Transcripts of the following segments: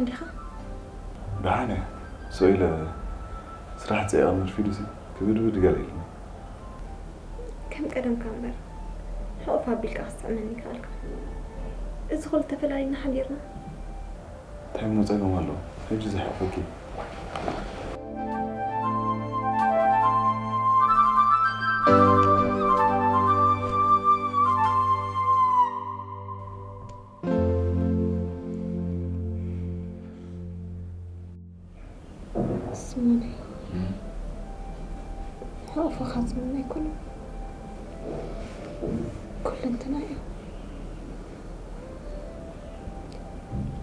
እንዲኻ? ደሓን እየ። ስቕ ኢለ ስራሕ ጸይቐ መርፊዱሲ ክብድብድ ገለ ኢሉኒ። ከም ቀደምካ እምበር፣ ሕቑፍ ኣቢልካ ክትስዕመኒ ከኣልካ። እዚ ኹሉ ተፈላሊና ሓዲርና። እንታይ እሞ ጸገም ኣለዎ? ሕጂ ዝሕቕፈኪ። ስሞነይ፣ እም። ሕቑፍኻ ዝምነ ኣይኮነን። ኩለንተና እያ።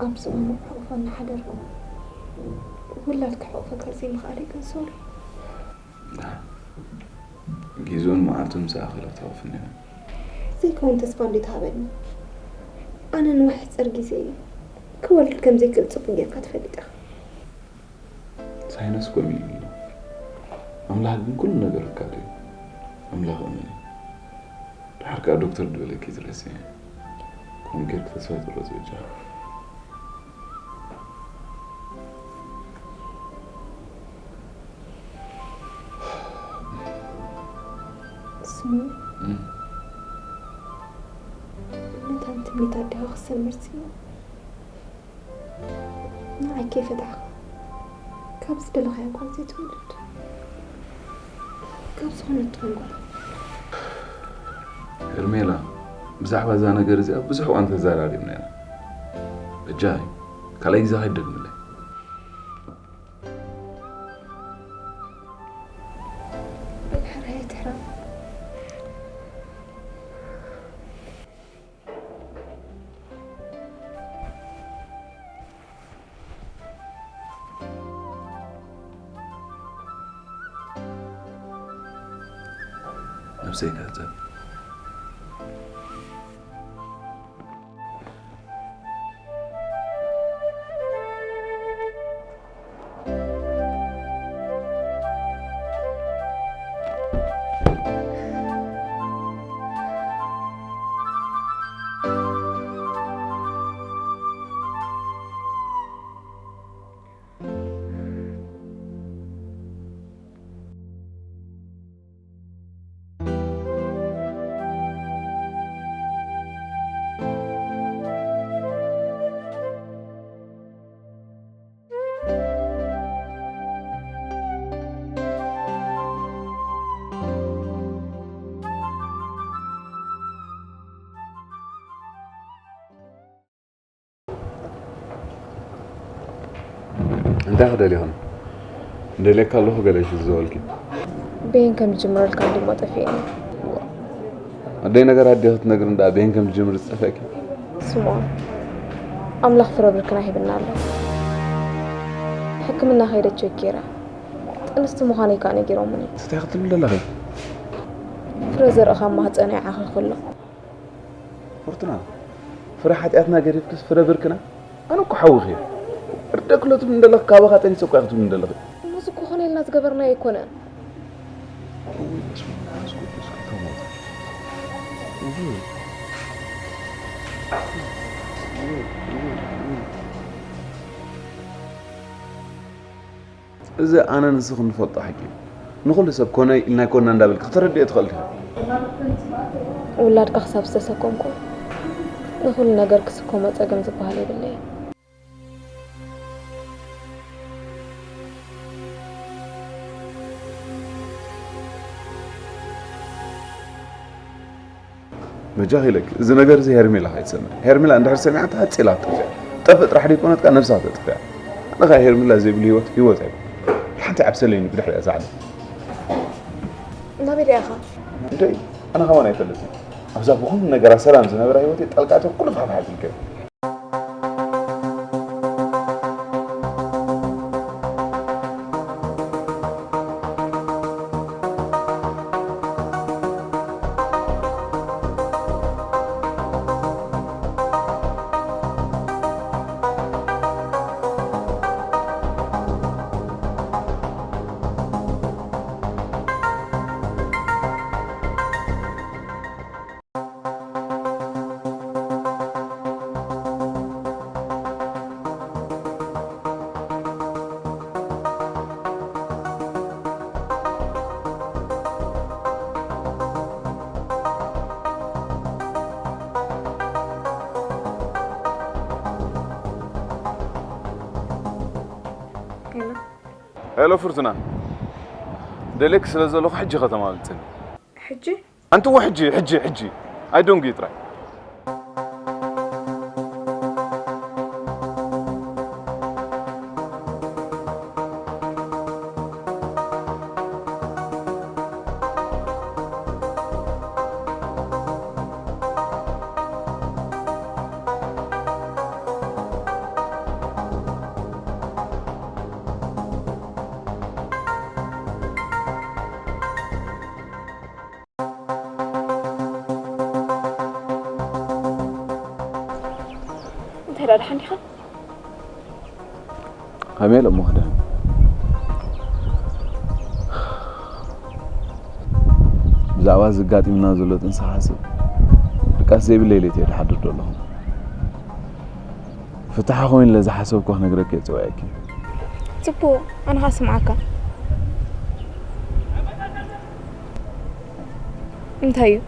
ኣብ ዝባኑ ሕቑፋ እናሓደርኩ፣ ውላድ ክሕቑፈካ ዘይምኽኣለይ ግን ሶሪ። ግዜኡን መዓልቱን ምስ ኣኸለ ክትሕቑፍኒ ኢኻ። ዘይከውን ተስፋ እንዴት ሃበኒ። ኣነ ንውሕጽር ግዜ እዩ። ክወልድ ከም ዘይክእል ጽቡቕ ጌርካ ትፈልጥ ኢኻ። ሳይነስ ኮም ኢሉ ኣሎ። ኣምላኽ ግን ኩሉ ነገር ርካብ እዩ። ኣምላኽ እመኒ። ድሓር ከኣ ዶክተር ድበለኪ ትረስዒ። ከምኡ ጌርኪ ተስፋ ኣይትቑረጺ በጃኺ። ስሙ እም። መታን ትምኒት ኣዴኻ ክሰምር ጽዮ። ንዓይ ከይፈታሕኻ ካብ ዝደለኻያ ጓል ዘይትወልድ፣ ካብ ዝኾነት ትኹን ጓል። ሄርሜላ፣ ብዛዕባ እዛ ነገር እዚኣ ብዙሕ እዋን ተዘራሪብና ኢና። በጃኺ ካልኣይ ግዜ ከይትደግምለይ። ብድሕረይ ኣይትሕረም። ነብሰይ ከሕጽብ። እንታይ ክደልይኽን? እንደልየካ ኣለኹ ገለ ሽዝ ዝበልኪ። በየን ከም ዝጅምረልካ ድማ ጠፊእኒ። ዋ፣ ኣደይ ነገር ኣዴ ክትነግሪ እንዳ በየን ከም ዝጅምር ዝጠፍአኪ። ስምዖን፣ ኣምላኽ ፍረ ብርክና ሂብና ኣሎ። ሕክምና ከይደ ቸክ ገይረ። ጥንስቲ ምዃነይ ከኣ ነጊሮምኒ። እንታይ ክትብሊ ኣለኺ? ፍረ ዘርእኻ ኣብ ማህጸነይ ዓኺኹ ኣሎ። ፍርቱና፣ ፍረ ሓጢኣትና ገዲፍክስ ፍረ ብርክና? ኣነ እኮ ሓውኺ እየ። እርደ ክሎ ትብሊ እንደለኺ ካባኻ ጠኒሰ እኮ እየ ክትብሊ እንደለኺ። እሞ እዚ እኮ ኮነ ኢልና ዝገበርናዮ ኣይኮነን። እውይ፣ በስመ ኣብ መንፈስ ቅዱስ ክልተ ሞት። እውይ። እውይ፣ እውይ፣ እውይ። እዚ ኣነ ንስኺ ንፈልጦ ሓቂ እዩ። ንኹሉ ሰብ ኮነ ኢልና ኣይኮንና እንዳበልኪ ክተረድኦ ትኽእል ዲኺ? ውላድካ ክሳብ ዝተሰከምኩ ንኹሉ ነገር ክስከሞ ጸገም ዝበሃል የብለይን። በጃኺ ኢለኪ፣ እዚ ነገር እዚ ሄርሜላ ከይትሰምዕ። ሄርሜላ እንድሕር ሰሚዓቶ ሃጽ ኢላ ትጠፍእ። ትጠፍእ ጥራሕ ደይኮነት፣ ከኣ ነብሳ ተጥፍኣ። ኣነ ከኣ ሄርሜላ ዘይብሉ ህይወት፣ ህይወት ኣይኮነን። ሓንቲ ዓብሰለይኒ ብድሕሪኣ ዛዕዳ። ናበይ ደኣ ኢኻ? እንድዒ፣ ኣነ ከማን ኣይፈልጥን። ኣብዛ ብኹሉ ነገራ ሰላም ዝነበራ ህይወተይ ጣልቃ ኣትየ ኩሉ ፍሓፍሓ ኣቢልክዮ። ሄሎ ፍርቱና፣ ደሌክ ስለ ዘለኹ ሕጂ ከተማ ምጽኒ። ሕጂ? ኣንቲ ሕጂ ሕጂ ሕጂ ኣይዶንጊ ጥራይ። እንታይ ደኣ ደሓን ዲኻ? ከመይ ኢለ እሞ ክድሕን? ብዛዕባ ዘጋጢምና ዘሎ ጥንሲ ሓስብ ድቃስ ዘይብለይ ለይቲ እየ ዝሓድር ዘለኹ። ፍታሕ ኮይኑ ኢለ ዝሓሰብኩ ክነግረኪ እየ ዝጸውዐኪ። ጽቡቕ፣ ኣነ ኸኣ ስምዓካ። እንታይ እዩ?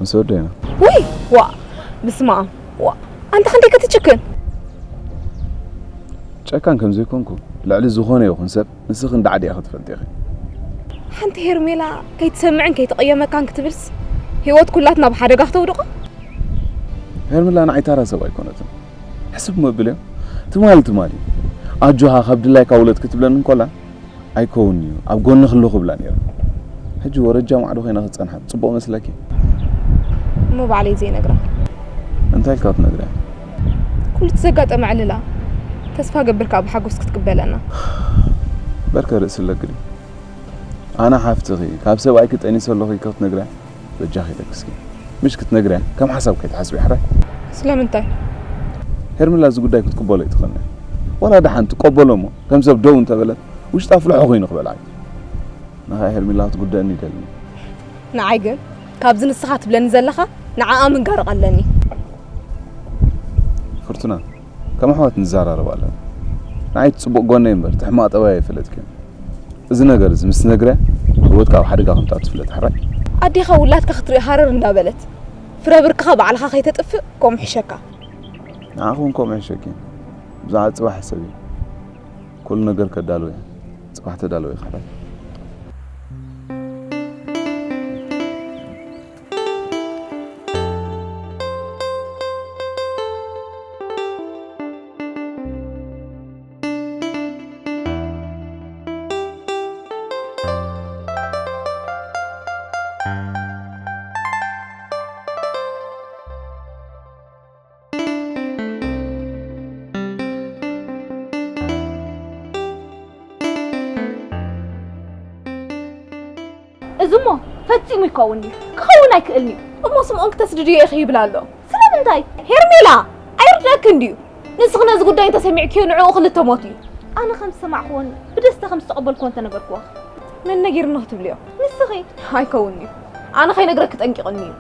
ምስ ወደና። ወይ ዋ! ብስመ ኣብ! ዋ! ኣንታ ክንደይ ክትጭክን! ጨካን ከም ዘይኮንኩ ልዕሊ ዝኾነ ይኹን ሰብ ንስኺ እንዳዓዲ ኢኺ ክትፈልጢ ኢኺ። ሓንቲ ሄርሜላ ከይትሰምዕን ከይትቕየመካን ክትብልስ ህይወት ኩላትና ኣብ ሓደጋ ክተውድቖ? ሄርሜላ ንዓይ ታራ ሰብ ኣይኮነትን። ሕስብ መብል እዮ። ትማሊ ትማሊ ኣጆኻ ካብ ድላይካ ውለድ ክትብለኒ እንኮላ ኣይከውን እዩ፣ ኣብ ጎንኺ ኣለኹ እብላ ነይረ። ሕጂ ወረጃ ማዕዶ ኮይና ክትጸንሓ ጽቡቕ መስለኪ? እሞ ባዕለይ ዘይነግራ። እንታይ ኢልካ ክትነግርያ? ኩሉ እቲ ዘጋጠመ ዕልላ ተስፋ ገብር ከኣ ብሓጎስ ክትቅበለና። በርከ ርእሲ ኣለኪ ድዩ? ኣነ ሓፍትኺ ካብ ሰብኣይኪ ጠኒሰ ኣለኹ ኢልኪ ክትነግርያ? በጃኺ ኢለኪ እስኪ። ምሽ ክትነግርያ ከም ሓሳብ ከይትሓስቢ ሕራይ። ስለምንታይ? ሄርሜላ እዚ ጉዳይ ክትቅበሎ ኣይትኽእልን እያ። ዋላ ደሓን ትቀበሎ እሞ ከም ሰብ ደው እንተበለት ውሽጣ ፍልሖ ኮይኑ ክበልዓ እዩ። ንኻ ሄርሜላ ክትጉደእኒ ይደልን። ንዓይ ግን ካብዚ ንስኻ ትብለኒ ዘለኻ ንዓኣ ምንጋር ቀለኒ። ፍርቱና፣ ከም ኣሕዋት ንዘራረብ ኣለና። ንዓይ እቲ ጽቡቕ ጎነይ እምበር እቲ ሕማቕ ጠባይ ኣይፈለጥክን። እዚ ነገር እዚ ምስ ትነግርያ ህይወትካ ኣብ ሓደጋ ከም እትኣቱ ፍለጥ ሕራይ። ኣዴኻ ውላድካ ክትርኢ ሃረር እንዳበለት ፍረ ብርክኻ ባዕልኻ ከይተጥፍእ ከምኡ ይሕሸካ። ንዓኺ እውን ከምኡ ይሕሸኪ። ብዛዕባ ጽባሕ ሕሰቢ። ኩሉ ነገር ከዳልዎ እየ። ጽባሕ ተዳልዎ ኢኻ ሕራይ። እዚ እሞ ፈጺሙ ይከውን ድዩ? ክኸውን ኣይክእልን እዩ። እሞ ስምኦን ክተስድድዮ ኢኺ ይብል ኣሎ። ስለምንታይ? ሄርሜላ፣ ኣይርድኣክን ድዩ? ንስኺ ነዚ ጉዳይ እንተሰሚዕክዮ ንዕኡ ክልተ ሞት እዩ። ኣነ ከም ዝሰማዕክዎን ብደስታ ከም ዝተቐበልክዎ እንተነበርክዎ። መን ነጊርኒ ክትብልዮ? ንስኺ። ኣይከውን እዩ። ኣነ ከይነግረኪ ጠንቂቕኒ እዩ።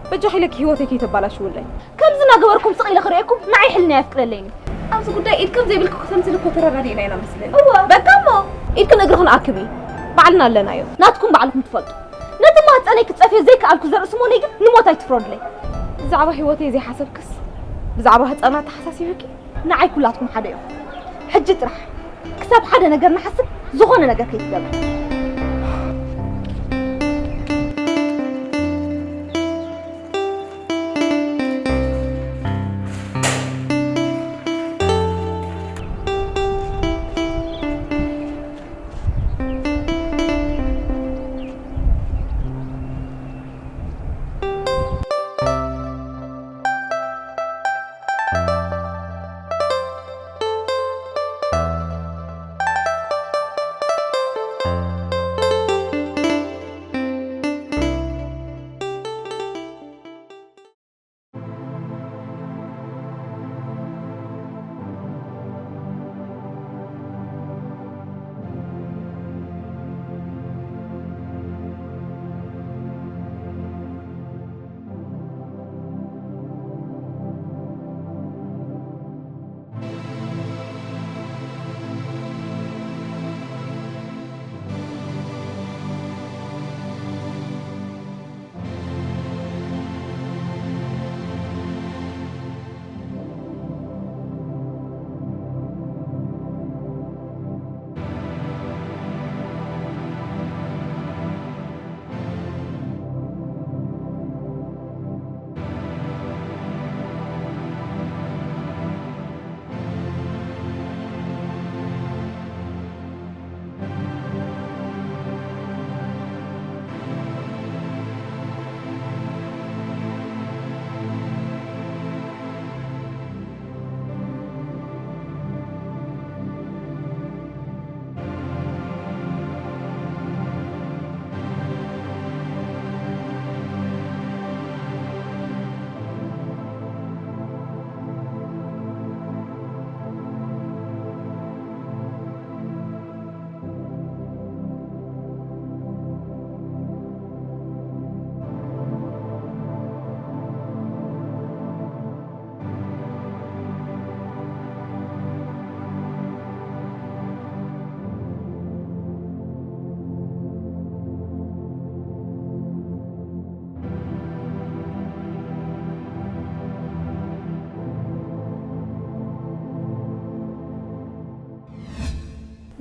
በጃኺ ኢለኪ ህይወተይ ከይተባላሽውለይ። ከምዚ እናገበርኩም ስቕ ኢለ ክርእየኩም ንዓይ ሕልና የፍቅደለይን እዩ። ኣብዚ ጉዳይ ኢድክን ዘይብልኪ ክተምስሊ እኮ ተረዳዲእና ኢና መስለኒ። እወ። በቃ እሞ ኢድክን እግርኽን ኣክቢ። ባዕልና ኣለናዮ። ናትኩም ባዕልኹም ትፈልጡ። ነቲ ማህፀነይ ክፀፍዮ ዘይከኣልኩ ዘርኢ ስሞነይ ግን ንሞት ኣይትፍረዱለይ። ብዛዕባ ህይወተይ ዘይሓሰብክስ ብዛዕባ ህፃናት ተሓሳሲብኪ? ንዓይ ኩላትኩም ሓደ ኢኹም። ሕጂ ጥራሕ ክሳብ ሓደ ነገር ንሓስብ ዝኾነ ነገር ከይትገብር።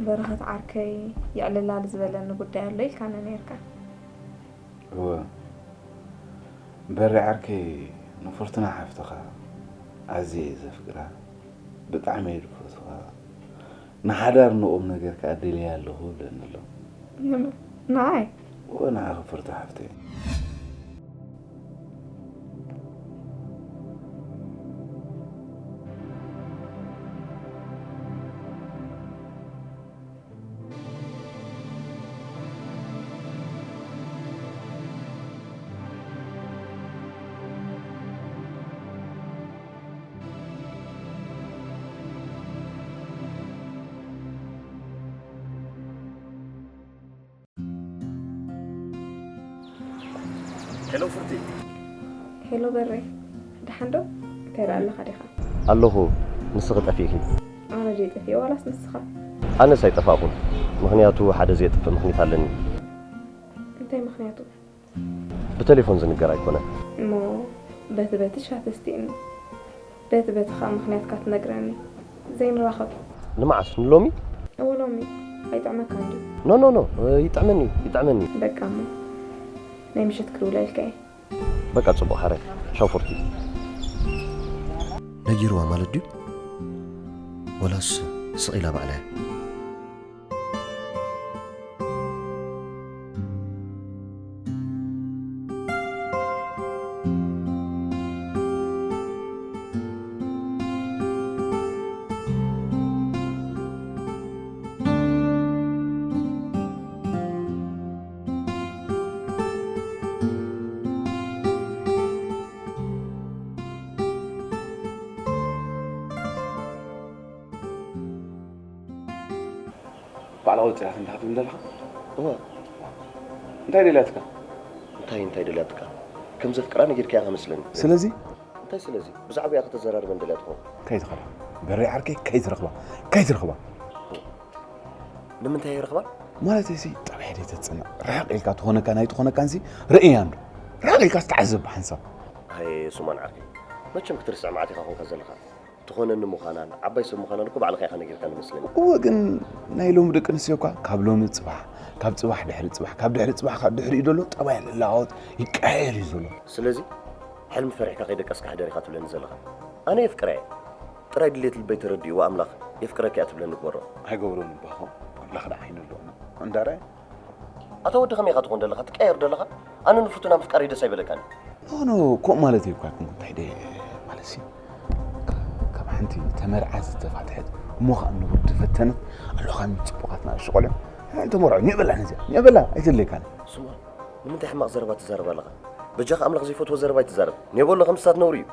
በረኸት ዓርከይ፣ ይዕልላል ዝበለኒ ጉዳይ ኣሎ ኢልካኒ ነይርካ። እወ፣ በሪ ዓርከይ፣ ንፍርቱና ሓፍትኻ ኣዝየ እየ ዘፍቅራ። ብጣዕሚ እየ ዝፈትዋ። ንሓዳር ንቑም ነገር ከኣ ደልየ ኣለኹ እብለኒ ኣሎ። ንመን? ንዓይ? እወ፣ ንዓኺ ፍርቱ ሓፍተይ። ሄሎ ፍርቲ። ሄሎ በሬ፣ ደሓን ዶ? እንታይ ደኣ ኣለኻ ዲኻ? ኣለኹ። ንስኺ ጠፊእኪ። ኣነ ድየ ጠፊኤ ዋላስ ንስኻ? ኣነስ ኣይጠፋእኩን። ምኽንያቱ ሓደ ዘየጥፍእ ምኽኒት ኣለኒ። እንታይ ምኽንያቱ? ብቴሌፎን ዝንገር ኣይኮነን። እሞ በቲ በቲ ሻተስቲእኒ፣ በቲ በቲ ኸኣ ምኽንያትካ ትነግረኒ። ዘይንራኸብ። ንመዓስ? ንሎሚ? እወ ሎሚ። ኣይጥዕመካን ድዩ? ኖ ኖ ኖ፣ ይጥዕመኒ እዩ፣ ይጥዕመኒ እዩ። በቃ እሞ ናይ ምሸት ክድውለልካ እየ። በቃ ጽቡቕ ሓራይ። ቻው ፍርቲ። ነጊርዋ ማለት ድዩ? ወላስ ስቕ ኢላ ባዕላ እያ? ባዕላ ወፂኣ ክንዲ ክትብል ዘለኻ? እወ። እንታይ ደልያትካ? እንታይ እንታይ ደልያትካ? ከም ዘፍቅራ ነጊርካያ ከመስለኒ። ስለዚ እንታይ ስለዚ? ብዛዕባያ ከተዘራርበን ደልያ ትኸውን። ከይትኸዳ። በሬ ዓርከይ ከይትረኽባ። ከይትረኽባ። ንምንታይ ይረኽባ? ማለት ሲ ጠባይ ደይ ተጽንዕ። ርሕቕ ኢልካ ትኾነካ ናይ ትኾነካንሲ ርእያ እንዶ። ርሕቕ ኢልካ ዝተዓዘብ ብሓንሳብ። ኣይ ሱማን ዓርከይ፣ መቸም ክትርስዕ መዓት ኢኻ ኮንካ ዘለኻ። ትኾነኒ ምዃናን ዓባይ ሰብ ምዃናን እኮ ባዕልኻ ኢኻ ነጊርካኒ መስለኒ። እወ ግን ናይ ሎሚ ደቂ ኣንስትዮ እኳ ካብ ሎሚ ጽባሕ፣ ካብ ጽባሕ ድሕሪ ጽባሕ፣ ካብ ድሕሪ ጽባሕ ካብ ድሕሪኡ ዘሎ ጠባይ ይለዋወጥ ይቀያየር እዩ ዘሎ። ስለዚ ሕልሚ ፈሪሕካ ከይደቀስካ ሕደር ኢኻ ትብለኒ ዘለኻ። ኣነ የፍቅራ እየ። ጥራይ ድሌት ልበይ ተረዲእዎ ኣምላኽ የፍቅረኪ እያ ትብለኒ ግበሮ። ኣይገብሮን እባ ኸም ኣምላኽ ደኣ ዓይኑ ኣሎ እንዳርኣየ። ኣታ ወዲ ከመይ ኢኻ ትኾን ዘለኻ? ትቀያየር ዘለኻ? ኣነ ንፍርቱና ምፍቃረይ ደስ ኣይበለካን። ኖ ኖ ከምኡ ማለት እየ እኳ ኣይኮንኩ እንታይ ድየ ማለት ሲ ካብ ሓንቲ ተመርዓ ዝተፋትሐት እሞ ኸዓ ንቡር ዝፈተነት ኣለኻ ሚ ጽቡቓት ንኣሽቱ ቆልዑ ተመርዖ ኒዕ በላ ነዚኣ ኒዕ በላ ኣይተድልየካን። ስማ ንምንታይ ሕማቕ ዘረባ ትዛረብ ኣለኻ? በጃኻ ኣምላኽ ዘይፈትዎ ዘረባ ኣይትዛረብ። ኔቦ ኣሎ ከም ስታት ነውሪ እዩ።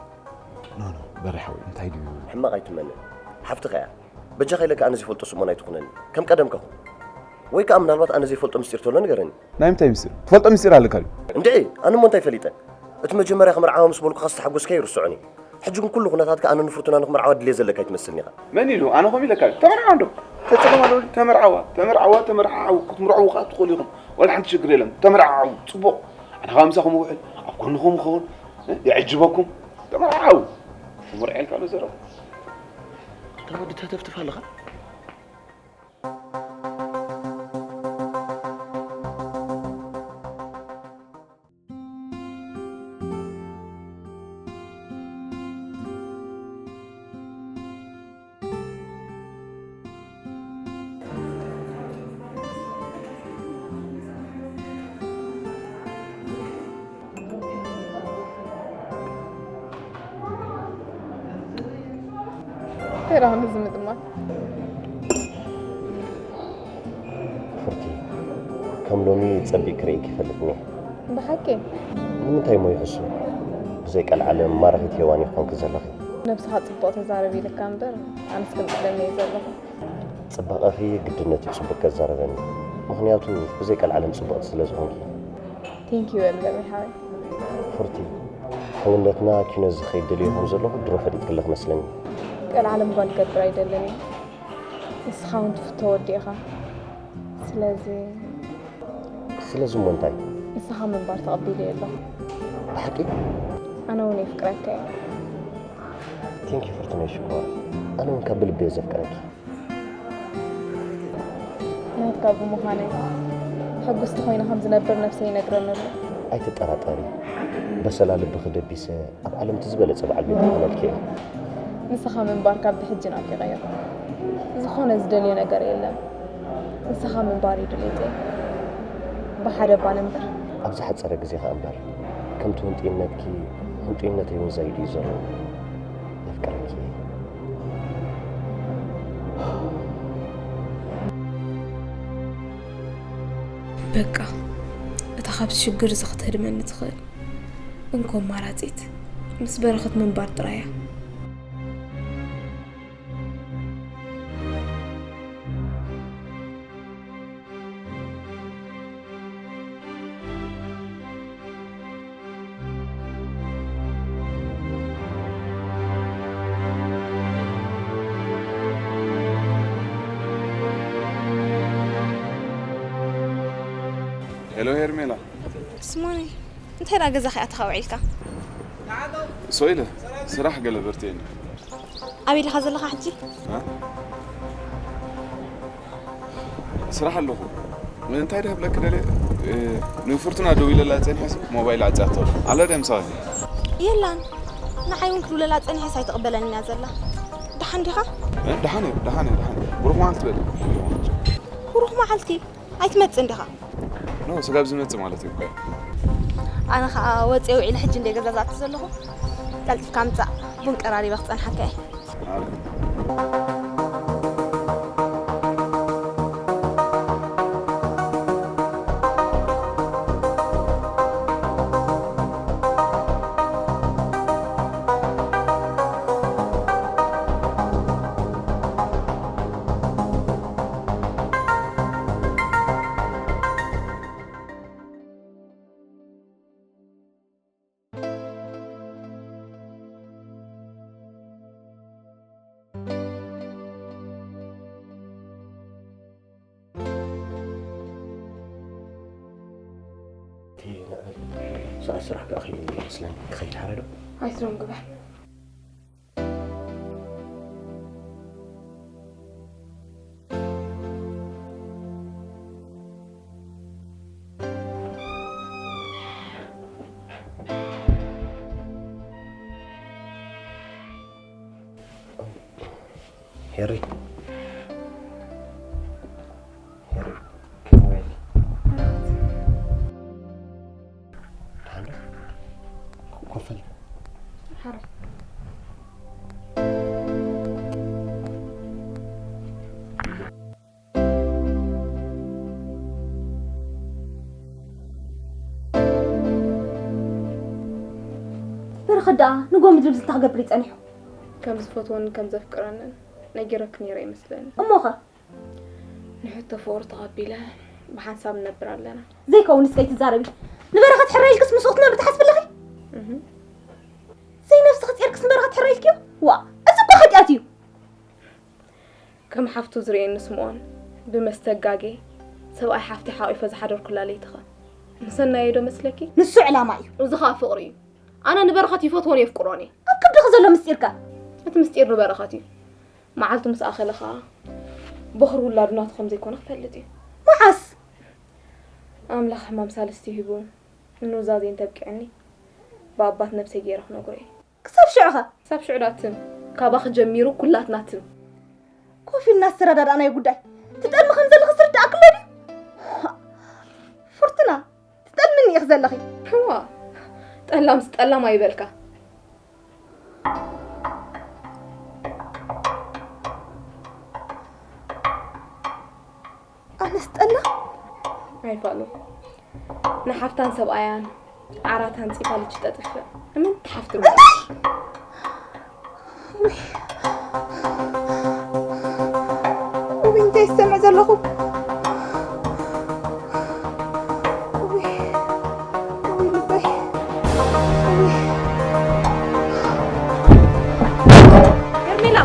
ኖ ኖ በሪ ሓወይ እንታይ ድዩ? ሕማቕ ኣይትመነ ሓፍትኻ እያ። በጃኻ ኢለካ ኣነ ዘይፈልጦ ስምኦን ኣይትኹነኒ። ከም ቀደምካ ኩን። ወይ ከኣ ምናልባት ኣነ ዘይፈልጦ ምስጢር ተሎ ንገረኒ። ናይ ምንታይ ምስጢር? ትፈልጦ ምስጢር ኣለካ ድዩ? እንድዒ! ኣነ እሞ እንታይ ፈሊጠ? እቲ መጀመርያ ክምርዓዋ ምስ በልኩኻ ዝተሓጎስካዮ ይርስዖን እዩ። ሕጂ ግን ኩሉ ኩነታትካ ኣነ ንፍርቱና ንኽምርዓዋ ድሌት ዘለካ ኣይትመስልን ኢኻ። መን ኢሉ? ኣነ ከምኡ ኢለካ ድዩ? ተመርዓዋ እንዶ። እንታይ ጸገም ኣለዎ? ተመርዓዋ፣ ተመርዓዋ፣ ተመርዓዓው። ክትምርዕዉ ከኣ ትኽእሉ ኢኹም። ዋላ ሓንቲ ሽግር የለን። ተመርዓዓው። ጽቡቕ። ኣነ ከኣ ምሳኹም እውዕል። ኣብ ጎንኹም እኸውን። እ? የዕጅበኩም። ተመርዓዓው። ተመርዕልካ ኣሎ ዘረባ። እታ ወዲ ተተፍትፍ ኣለኻ? እንታይ ደኣ ክንዲ ዝምጥማት? ፍርቲ፣ ከም ሎሚ ጸቢቕ ክርእየኪ ይፈልጥ እኒሀ። ብሓቂ? ንምንታይ እሞ ይሕሱ? ብዘይ ቀልዓለም ማራኺት ሄዋን ኢኺ ኮንኪ ዘለኺ። ነብስኻ ጽቡቕ ተዛረብ ኢልካ እምበር፣ ኣነስ ክንጽገም እየ ዘለኹ። ጽባቐኺ ግድነት እዩ ጽቡቕ ከዛርበኒ፣ ምኽንያቱ ብዘይ ቀልዓለም ጽብቕቲ ስለ ዝኾንኪ። Thank you በል ለሚ ሓወይ። ፍርቲ፣ ሕውነትና ኪኖ ዝኸይድ ደልዮ ከም ዘለኹ ድሮ ፈሊጥክለኺ መስለኒ። ቀልዓለም ጓል ክገብር ኣይደልን እየ። ንስኻ እውን ትፍቶ ወዲ ኢኻ። ስለዚ ስለዚ እሞ እንታይ? ንስኻ ምንባር ተቐቢለ እየ ኣለኹ። ብሓቂ? ኣነ እውን የፍቅረካ እየ። Thank you ፍርቱናይ ሽኮር። ኣነ እውን ካብ ብልቢ እየ ዘፍቅረኪ። ናትካ ብምዃነይ ሕጉስቲ ኮይነ ከም ዝነብር ነብሰይ ይነግረኒ ኣሎ። ኣይትጠራጠሪ፣ በሰላ ልብኺ ደቢሰ ኣብ ዓለም እቲ ዝበለጸ በዓል ቤት ክኾነልኪ እየ። ንስኻ ምንባር ካብ ብሕጂ ናፊቐዮ። ዝኾነ ዝደልዮ ነገር የለን። ንስኻ ምንባር እዩ ድሌተይ። ብሓደ እባ ንንበር። ኣብ ዝሓጸረ ግዜ ኸኣ እምበር፣ ከምቲ ህንጡይነትኪ፣ ህንጡይነተይ እውን ዛይዱ እዩ ዘሎ። የፍቅረኪ እየ። በቃ፣ እታ ካብቲ ሽግር እዚ ክትህድመኒ ትኽእል እንኮ ኣማራጺት ምስ በረኸት ምንባር ጥራይ እያ። ሄሎ ሄርሜላ። ስሞኒ፣ እንታይ ደኣ ገዛኺ ኣቲኻ ውዒልካ? ሶኢለ፣ ስራሕ ገለ በርቲዕኒ። ኣበይ ዲኻ ዘለኻ ሕጂ? እ? ስራሕ ኣለኹ። እንታይ ድህብለኪ ደልየ፣ እ፣ ንፍርቱና ደዊለላ ጸኒሐስ ሞባይል ዓጽያቶ። ኣላ ድያ ምሳኺ? የላን። ንዓይ እውን ክድውለላ ጸኒሐስ ኣይትቕበለንን እያ ዘላ። ደሓን ዲኻ? እ፣ ደሓን እየ፣ ደሓን እየ፣ ደሓን እየ። ብሩኽ መዓልቲ በሊ። ብሩኽ መዓልቲ? ኣይትመጽእን ዲኻ? ኖ፣ ስጋብ ዝመጽእ ማለት እዩ እኮ። ኣነ ኸኣ ወጽየ ውዒለ ሕጂ እንደ ገዛ ዝኣቱ ዘለኹ። ቀልጢፍካ ምጻእ፣ ቡን ቀራሪበ ክጸንሓካ እየ። ኣረ። እቲ ንዕበል ሰዓት ስራሕ ክኣኽል እዩ መስለኒ። ክኸይድ ሓረ ዶ? ኣይትደንጉበ። ሄሪ። ሄሪ። ከመይ? ደሓን ዶ? ኮፈል። ሓራይ። በረኸት ደኣ ንጎ ምድሪ ብዝንታ ክገብር እዩ ጸኒሑ። ከም ዝፈትወንን ከም ዘፍቅረንን ነጊረኪ ነይረ ይመስለኒ። እሞኸ? ንሕቶ ፍቕሩ ተቐቢለ ብሓንሳብ ንነብር ኣለና። ዘይከውንስ ከይትዛረቢ። ንበረኸት ሕራይ ኢልክስ ምስኡ ክትነብሪ ትሓስቢ ኣለኺ? እህ። ዘይነብስኺ ጼርክስ ንበረኸት ሕራይ ኢልክዮ? ዋእ፣ እዚ እኮ ሓጢኣት እዩ። ከም ሓፍቱ ዝርእየኒ ስምኦን፣ ብመስተጋጌ ሰብኣይ ሓፍቲ ሓቒፈ ዝሓደርኩላ ለይትኸ ምሰናየ ዶ መስለኪ? ንሱ ዕላማ እዩ። እዚ ኸኣ ፍቕሪ እዩ። ኣነ ንበረኸት ይፈትዎን የፍቅሮን እየ። ኣብ ከብድኺ ዘሎ ምስጢር ከ? እቲ ምስጢር ንበረኸት እዩ። መዓልቱ ምስ ኣኸለ ኸኣ በኹሪ ውላዱ ናቱ ከም ዘይኮነ ክፈልጥ እዩ። መዓስ? ኣምላኽ ሕማም ሳልስቲ ሂቡ ንኑዛዜ እንተብቅዐኒ ብኣባት ነብሰይ ገይረ ክነግሮ እየ። ክሳብ ሽዑ ኸ? ክሳብ ሽዑ ዳትም፣ ካባኺ ጀሚሩ ኩላትና ትም። ኮፍ ኢልና ዝተረዳዳእናዮ ጉዳይ ትጠልሚ ከም ዘለኺ ዝርዳእኪ ኣሎ ድዩ? ፍርቱና፣ ትጠልምኒ ኢኺ ዘለኺ። እዋ፣ ጠላምስ ጠላም ኣይበልካ። ኣነስ ጠላ? ኣይፋሉ። ንሓፍታን ሰብኣያን ዓራት ኣንጺፋ ልጅ ተጥፍእ። እምን ትሓፍት እንታይ? ውይ፣ እንታይ ዝሰምዕ ዘለኹ? ውይ፣ ውይ ልበይ። ውይ። ሄርሜላ።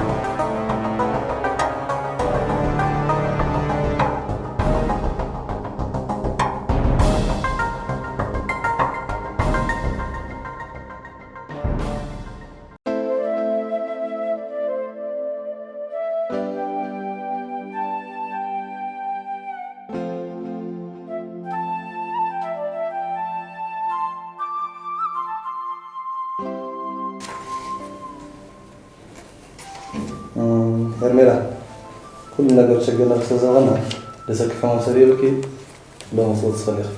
ኩሉ ነገር ሸገርና ስለ ዝነበርና፣ ደሰክፍ ሕማም ሰሪሩኪ፣ ሎሚ ክትወጽእ ትኽእሊ ኢኺ።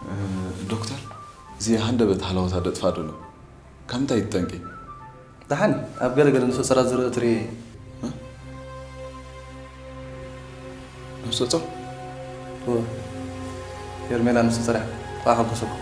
እ፣ ዶክተር፣ እዚ ሃንደበት ሃለዋታ ደጥፍኣ ደሎ። ካብ ምንታይ ትጠንቂ? ደሓን፣ ኣብ ገለ ገለ ንሶ ጸራት ዝረአ ትርኢ። እ? ነፍሰ ጾር? እወ። ሄርሜላ ንሶ ጸሪያ። ተባሓጎሰኩም።